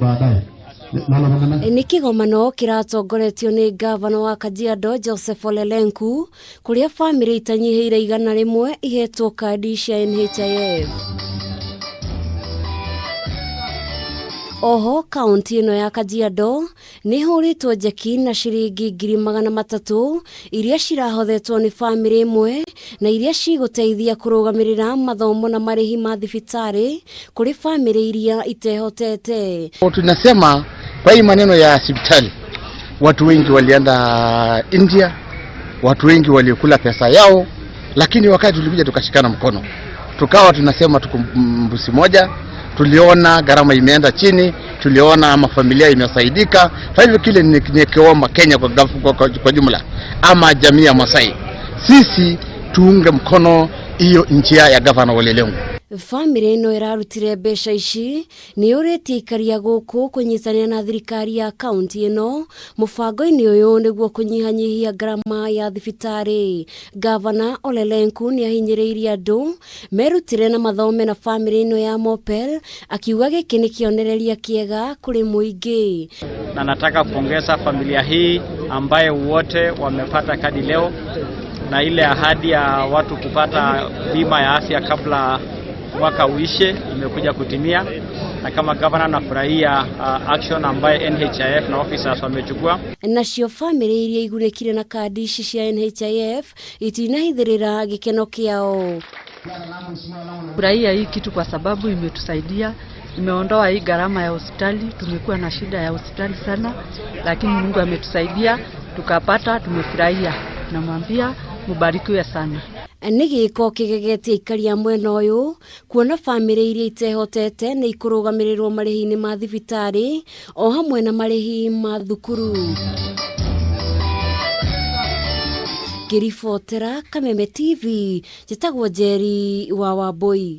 Baadaye. Nĩ kĩgomano kĩratongoretio nĩ ngavana wa Kajiado Joseph Ole Lenku kũrĩa bamĩrĩ itanyihĩire 100 ihetwo kandi cia NHIF. Oho kaunti ĩno ya Kajiado nĩ ĩhũrĩtwo njeki na ciringi 300,000 iria cirahothetwo nĩ bamĩrĩ ĩmwe na iria cigũteithia kũrũgamĩrĩra mathomo na marĩhi ma thibitarĩ kũrĩ bamĩrĩ iria itehotete. Tunasema kwa hii maneno ya hospitali, watu wengi walienda India, watu wengi walikula pesa yao, lakini wakati tulikuja tukashikana mkono, tukawa tunasema tuko mbusi moja. Tuliona gharama imeenda chini, tuliona mafamilia imesaidika. Kwa hivyo kile nikiomba Kenya kwa jumla ama jamii ya Masai, sisi tuunge mkono hiyo njia ya gavana Ole Lenku. Bamĩrĩ ĩno ĩrarutire mbeca ici nĩ yũrĩtie aikari a gũkũ kũnyitanĩra na thirikari ya kaunti ĩno mũbango-inĩ ũyũ nĩguo kũnyihanyihia ngarama ya thibitarĩ. Gavana Ole Lenku nĩ ahinyĩrĩirie andũ merutĩre na mathome na bamĩrĩ ĩno ya Mopel, akiuga gĩkĩ nĩ kĩonereria kĩega kũrĩ mũingĩ. Na nataka kupongeza familia hii ambaye wote wamepata kadi leo, na ile ahadi ya watu kupata bima ya afya kabla mwaka uishe imekuja kutimia, na kama governor nafurahia action ambaye NHIF na officers wamechukua. Nacio bamĩrĩ iria igunĩkire na kandi ici cia NHIF itinahithĩrĩra gĩkeno kĩao. Furahia hii kitu kwa sababu imetusaidia, imeondoa hii gharama ya hospitali. Tumekuwa na shida ya hospitali sana, lakini Mungu ametusaidia tukapata, tumefurahia. Namwambia mubarikiwe sana. Nĩ gĩko kĩgegetie aikari a mwena ũyũ kuona bamĩrĩ iria itehotete nĩ ikũrũgamĩrĩrwo marĩhi-inĩ ma thibitarĩ o hamwe na marĩhi ma thukuru. Ngĩribotera Kameme TV, njĩtagwo Njeri wa Wambui.